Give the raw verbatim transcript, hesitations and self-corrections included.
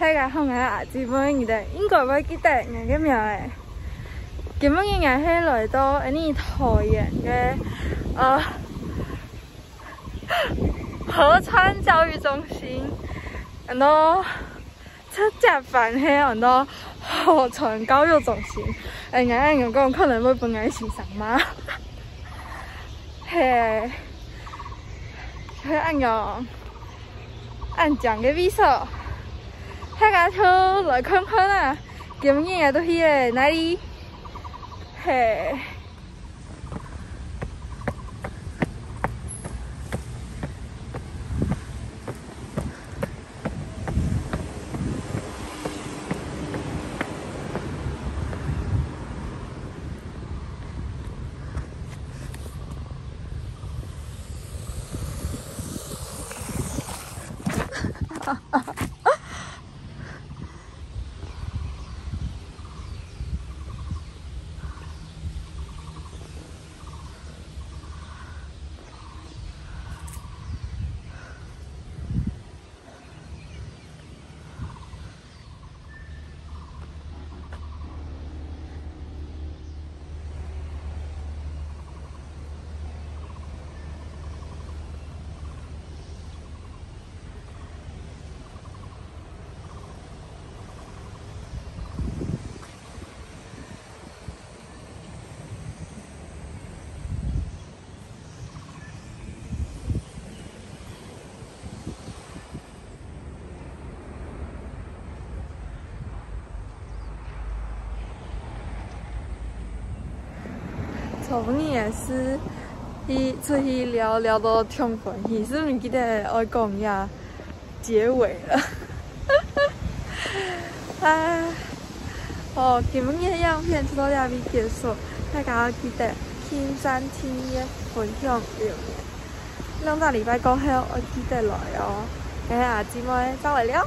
大家好，𠊎係阿姊妹，你兜應該會記得𠊎个名仔。今晡日𠊎係來到𫣆俚桃園个，呃，河川教育中心，然後這隻班係安到河川教育中心。哎，𠊎恁樣講可能會分𠊎先生罵。嘿，係恁樣。 恁靚个位所，大家就來看看啊！今日𠊎兜去了哪裡？嘿。 昨晡日也係去，出去尞，尞到忒歡喜，係毋係記得愛講這結尾了？唉，好，今晡日个影片就到這位結束，大家記得點讚、訂閱、分享、留言。兩隻禮拜過後，愛記得來哦。𠊎係阿姊妹，再會了。